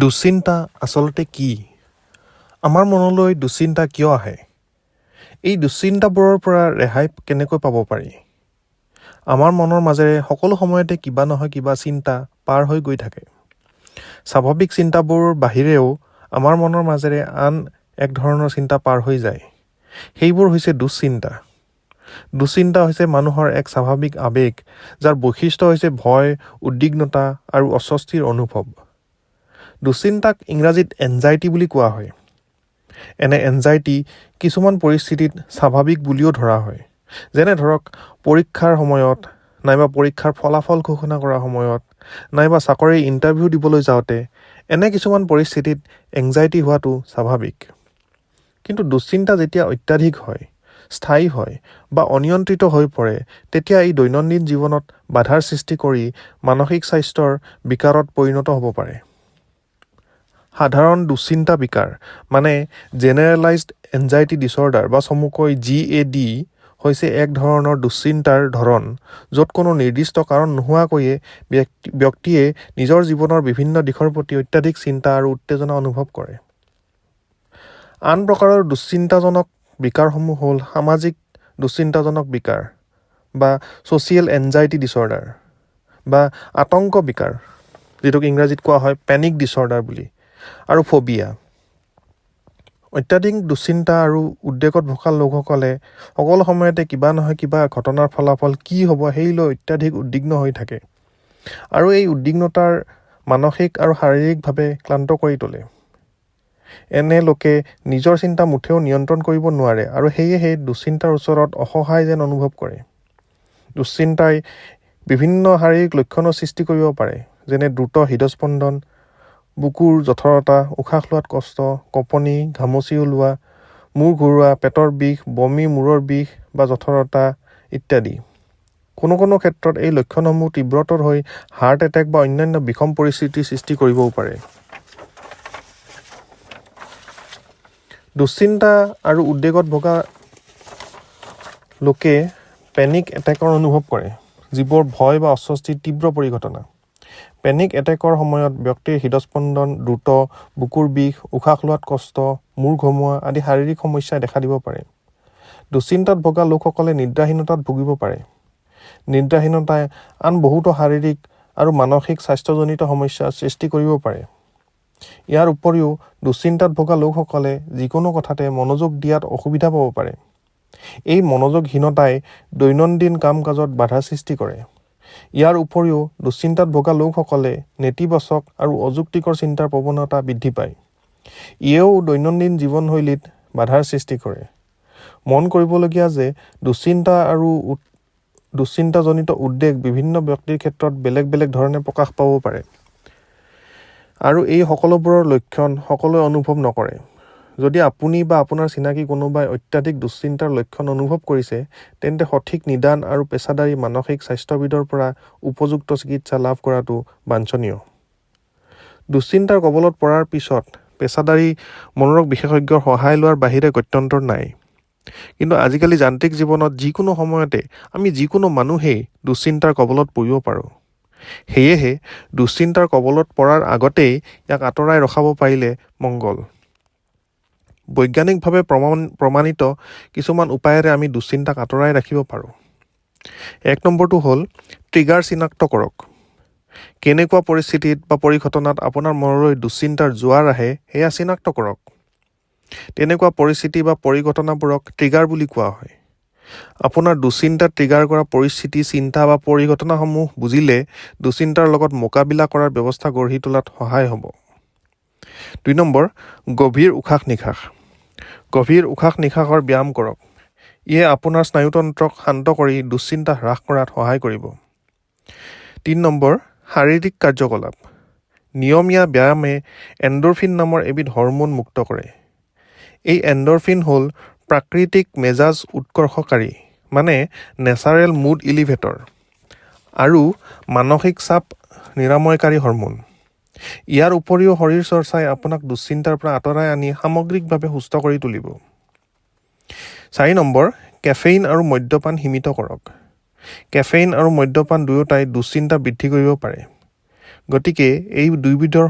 দুশ্চিন্তা আচলতে কি? আমাৰ মনলৈ দুশ্চিন্তা কিয় আহে? এই দুশ্চিন্তাবোৰৰ পৰা ৰেহাই কেনেকৈ পাব পাৰি? আমাৰ মনৰ মাজেৰে সকলো সময়তে কিবা নহয় কিবা চিন্তা পাৰ হৈ গৈ থাকে। স্বাভাৱিক চিন্তাবোৰৰ বাহিৰেও আমাৰ মনৰ মাজেৰে আন এক ধৰণৰ চিন্তা পাৰ হৈ যায়। সেইবোৰ হৈছে দুশ্চিন্তা। দুশ্চিন্তা হৈছে মানুহৰ এক স্বাভাৱিক আৱেগ, যাৰ বৈশিষ্ট্য হৈছে ভয়, উদ্বিগ্নতা আৰু অস্বস্তিৰ অনুভৱ। দুশ্চিন্তাক ইংৰাজীত এনজাইটি বুলি কোৱা হয়। এনে এনজাইটি কিছুমান পৰিস্থিতিত স্বাভাৱিক বুলিও ধৰা হয়। যেনে ধৰক, পৰীক্ষাৰ সময়ত, নাইবা পৰীক্ষাৰ ফলাফল ঘোষণা কৰাৰ সময়ত, নাইবা চাকৰিৰ ইণ্টাৰভিউ দিবলৈ যাওঁতে, এনে কিছুমান পৰিস্থিতিত এংজাইটি হোৱাটো স্বাভাৱিক। কিন্তু দুশ্চিন্তা যেতিয়া অত্যাধিক হয়, স্থায়ী হয় বা অনিয়ন্ত্ৰিত হৈ পৰে, তেতিয়া ই দৈনন্দিন জীৱনত বাধাৰ সৃষ্টি কৰি মানসিক স্বাস্থ্যৰ বিকাৰত পৰিণত হ'ব পাৰে। সাধাৰণ দুশ্চিন্তা বিকাৰ, মানে জেনেৰেলাইজড এনজাইটি ডিছঅৰ্ডাৰ বা চমুকৈ জিএডি, হৈছে এক ধৰণৰ দুশ্চিন্তাৰ ধৰণ, য'ত কোনো নিৰ্দিষ্ট কাৰণ নোহোৱাকৈয়ে ব্যক্তিয়ে নিজৰ জীৱনৰ বিভিন্ন দিশৰ প্ৰতি অত্যাধিক চিন্তা আৰু উত্তেজনা অনুভৱ কৰে। আন প্ৰকাৰৰ দুশ্চিন্তাজনক বিকাৰসমূহ হ'ল সামাজিক দুশ্চিন্তাজনক বিকাৰ বা ছ'চিয়েল এনজাইটি ডিছঅৰ্ডাৰ বা আতংক বিকাৰ, যিটোক ইংৰাজীত কোৱা হয় পেনিক ডিছঅৰ্ডাৰ বুলি, আৰু ফ'বিয়া। অত্যাধিক দুশ্চিন্তা আৰু উদ্বেগত ভোগা লোকসকলে সকলো সময়তে কিবা নহয় কিবা ঘটনাৰ ফলাফল কি হ'ব সেই লৈ অত্যাধিক উদ্বিগ্ন হৈ থাকে আৰু এই উদ্বিগ্নতাৰ মানসিক আৰু শাৰীৰিকভাৱে ক্লান্ত কৰি তোলে। এনে লোকে নিজৰ চিন্তা মুঠেও নিয়ন্ত্ৰণ কৰিব নোৱাৰে আৰু সেয়েহে দুশ্চিন্তাৰ ওচৰত অসহায় যেন অনুভৱ কৰে। দুশ্চিন্তাই বিভিন্ন শাৰীৰিক লক্ষণৰ সৃষ্টি কৰিব পাৰে, যেনে দ্ৰুত হৃদস্পন্দন, বুকুৰ জঠৰতা, উশাহ লোৱাত কষ্ট, কঁপনি, ঘামচি ওলোৱা, মূৰ ঘূৰোৱা, পেটৰ বিষ, বমি, মূৰৰ বিষ বা জঠৰতা ইত্যাদি। কোনো কোনো ক্ষেত্ৰত এই লক্ষণসমূহ তীব্ৰতৰ হৈ হাৰ্ট এটেক বা অন্যান্য বিষম পৰিস্থিতিৰ সৃষ্টি কৰিবও পাৰে। দুশ্চিন্তা আৰু উদ্বেগত ভোগা লোকে পেনিক এটেকৰ অনুভৱ কৰে, যিবোৰ ভয় বা অস্বস্তিৰ তীব্ৰ পৰিঘটনা। পেনিক এটেকৰ সময়ত ব্যক্তিৰ হৃদস্পন্দন দ্ৰুত, বুকুৰ বিষ, উশাহ লোৱাত কষ্ট, মূৰ ঘমোৱা আদি শাৰীৰিক সমস্যাই দেখা দিব পাৰে। দুশ্চিন্তাত ভোগা লোকসকলে নিদ্ৰাহীনতাত ভুগিব পাৰে। নিদ্ৰাহীনতাই আন বহুতো শাৰীৰিক আৰু মানসিক স্বাস্থ্যজনিত সমস্যাৰ সৃষ্টি কৰিব পাৰে। ইয়াৰ উপৰিও দুশ্চিন্তাত ভোগা লোকসকলে যিকোনো কথাতে মনোযোগ দিয়াত অসুবিধা পাব পাৰে। এই মনোযোগহীনতাই দৈনন্দিন কাম কাজত বাধাৰ সৃষ্টি কৰে। ইয়াৰ উপৰিও দুশ্চিন্তাত ভোগা লোকসকলে নেতিবাচক আৰু অযুক্তিকৰ চিন্তাৰ প্ৰৱণতা বৃদ্ধি পায়। ইয়েও দৈনন্দিন জীৱনশৈলীত বাধাৰ সৃষ্টি কৰে। মন কৰিবলগীয়া যে দুশ্চিন্তা আৰু দুশ্চিন্তাজনিত উদ্বেগ বিভিন্ন ব্যক্তিৰ ক্ষেত্ৰত বেলেগ বেলেগ ধৰণে প্ৰকাশ পাব পাৰে আৰু এই সকলোবোৰৰ লক্ষণ সকলোৱে অনুভৱ নকৰে। যদি আপুনি বা আপোনাৰ চিনাকি কোনোবাই অত্যাধিক দুশ্চিন্তাৰ লক্ষণ অনুভৱ কৰিছে, তেন্তে সঠিক নিদান আৰু পেছাদাৰী মানসিক স্বাস্থ্যবিদৰ পৰা উপযুক্ত চিকিৎসা লাভ কৰাটো বাঞ্ছনীয়। দুশ্চিন্তাৰ কবলত পৰাৰ পিছত পেছাদাৰী মনোৰোগ বিশেষজ্ঞৰ সহায় লোৱাৰ বাহিৰে গত্যন্তৰ নাই। কিন্তু আজিকালি যান্ত্ৰিক জীৱনত যিকোনো সময়তে আমি যিকোনো মানুহেই দুশ্চিন্তাৰ কবলত পৰিব পাৰোঁ। সেয়েহে দুশ্চিন্তাৰ কবলত পৰাৰ আগতেই ইয়াক আঁতৰাই ৰখাব পাৰিলে মংগল। বৈজ্ঞানিকভাৱে প্ৰমাণিত কিছুমান উপায়েৰে আমি দুশ্চিন্তাক আঁতৰাই ৰাখিব পাৰোঁ। 1 নম্বৰটো হ'ল ট্ৰিগাৰ চিনাক্ত কৰক। কেনেকুৱা পৰিস্থিতিত বা পৰিঘটনাত আপোনাৰ মনলৈ দুশ্চিন্তাৰ জোৱাৰ আহে, সেয়া চিনাক্ত কৰক। তেনেকুৱা পৰিস্থিতি বা পৰিঘটনাবোৰক ট্ৰিগাৰ বুলি কোৱা হয়। আপোনাৰ দুশ্চিন্তা ট্ৰিগাৰ কৰা পৰিস্থিতি, চিন্তা বা পৰিঘটনাসমূহ বুজিলে দুশ্চিন্তাৰ লগত মোকাবিলা কৰাৰ ব্যৱস্থা গঢ়ি তোলাত সহায় হ'ব। 2 নম্বৰ, গভীৰ উশাহ নিশাহ। গভীৰ উশাহ নিশাহৰ ব্যায়াম কৰক। ইয়ে আপোনাৰ স্নায়ুতন্ত্ৰক শান্ত কৰি দুশ্চিন্তা হ্ৰাস কৰাত সহায় কৰিব। 3 নম্বৰ, শাৰীৰিক কাৰ্যকলাপ। নিয়মীয়া ব্যায়ামে এণ্ড'ৰফিন নামৰ এবিধ হৰম'ন মুক্ত কৰে। এই এণ্ড'ৰফিন হ'ল প্ৰাকৃতিক মেজাজ উৎকৰ্ষকাৰী, মানে নেচাৰেল মুড ইলিভেটৰ আৰু মানসিক চাপ নিৰাময়কাৰী হৰম'ন। ইয়াৰ উপৰিও শৰীৰ চৰ্চাই আপোনাক দুশ্চিন্তাৰ পৰা আঁতৰাই আনি সামগ্ৰিকভাৱে সুস্থ কৰি তুলিব। 4 নম্বৰ, কেফেইন আৰু মদ্যপান সীমিত কৰক। কেফেইন আৰু মদ্যপান দুয়োটাই দুশ্চিন্তা বৃদ্ধি কৰিব পাৰে। গতিকে এই দুয়োবিধৰ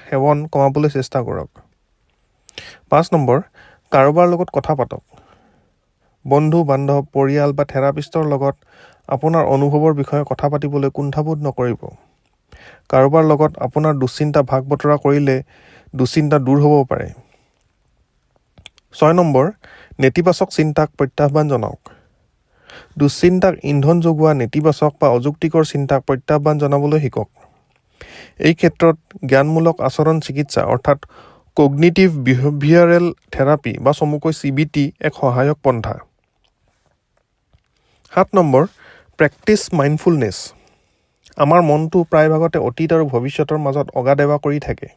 সেৱন কমাবলৈ চেষ্টা কৰক। 5 নম্বৰ, কাৰোবাৰ লগত কথা পাতক। বন্ধু বান্ধৱ, পৰিয়াল বা থেৰাপিষ্টৰ লগত আপোনাৰ অনুভৱৰ বিষয়ে কথা পাতিবলৈ কুণ্ঠাবোধ নকৰিব। কাৰোবাৰ লগত আপোনাৰ দুশ্চিন্তা ভাগ বতৰা কৰিলে দুশ্চিন্তা দূৰ হ'ব পাৰে। 6 নম্বৰ, নেতিবাচক চিন্তাক প্ৰত্যাহ্বান জনাওক। দুশ্চিন্তাক ইন্ধন যোগোৱা নেতিবাচক বা অযুক্তিকৰ চিন্তাক প্ৰত্যাহ্বান জনাবলৈ শিকক। এই ক্ষেত্ৰত জ্ঞানমূলক আচৰণ চিকিৎসা অৰ্থাৎ কগনিটিভ বিহেভিয়াৰেল থেৰাপি বা চমুকৈ CBT এক সহায়ক পন্থা। 7 নম্বৰ, প্ৰেক্টিছ মাইণ্ডফুলনেছ। আমাৰ মনটো প্ৰায়ভাগতে অতীত আৰু ভৱিষ্যতৰ মাজত অগা-দেৱা কৰি থাকে।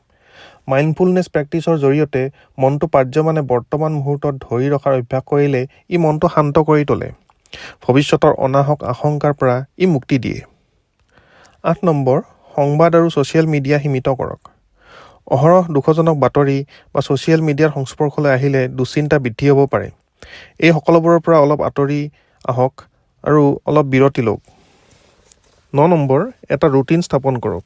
মাইণ্ডফুলনেছ প্ৰেক্টিছৰ জৰিয়তে মনটো পাৰ্যমানে বৰ্তমান মুহূৰ্তত ধৰি ৰখাৰ অভ্যাস কৰিলে ই মনটো শান্ত কৰি তোলে। ভৱিষ্যতৰ অনাহক আশংকাৰ পৰা ই মুক্তি দিয়ে। 8 নম্বৰ, সংবাদ আৰু ছ'চিয়েল মিডিয়া সীমিত কৰক। অহৰহ দুখজনক বাতৰি বা ছ'চিয়েল মিডিয়াৰ সংস্পৰ্শলৈ আহিলে দুশ্চিন্তা বৃদ্ধি হ'ব পাৰে। এই সকলোবোৰৰ পৰা অলপ আঁতৰি আহক আৰু অলপ বিৰতি লওক। 9 নম্বৰ, এটা ৰুটিন স্থাপন কৰক।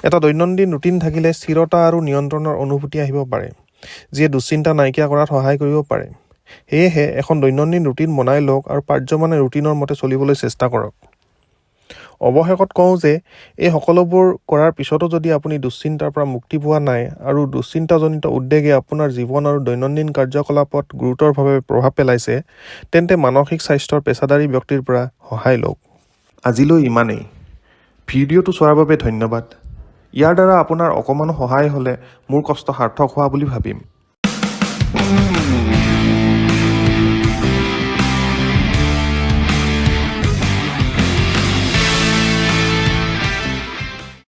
এটা দৈনন্দিন ৰুটিন থাকিলে স্থিৰতা আৰু নিয়ন্ত্ৰণৰ অনুভূতি আহিব পাৰে, যিয়ে দুশ্চিন্তা নাইকিয়া কৰাত সহায় কৰিব পাৰে। সেয়েহে এখন দৈনন্দিন ৰুটিন বনাই লওক আৰু পাৰ্যমানে ৰুটিনৰ মতে চলিবলৈ চেষ্টা কৰক। অৱশেষত কওঁ যে এই সকলোবোৰ কৰাৰ পিছতো যদি আপুনি দুশ্চিন্তাৰ পৰা মুক্তি পোৱা নাই আৰু দুশ্চিন্তাজনিত উদ্বেগে আপোনাৰ জীৱন আৰু দৈনন্দিন কাৰ্যকলাপত গুৰুতৰভাৱে প্ৰভাৱ পেলাইছে, তেন্তে মানসিক স্বাস্থ্যৰ পেছাদাৰী ব্যক্তিৰ পৰা সহায় লওক। আজিলৈ ইমানেই। ভিডিঅ'টো চোৱাৰ বাবে ধন্যবাদ। ইয়াৰ দ্বাৰা আপোনাৰ অকণমানো সহায় হ'লে মোৰ কষ্ট সাৰ্থক হোৱা বুলি ভাবিম।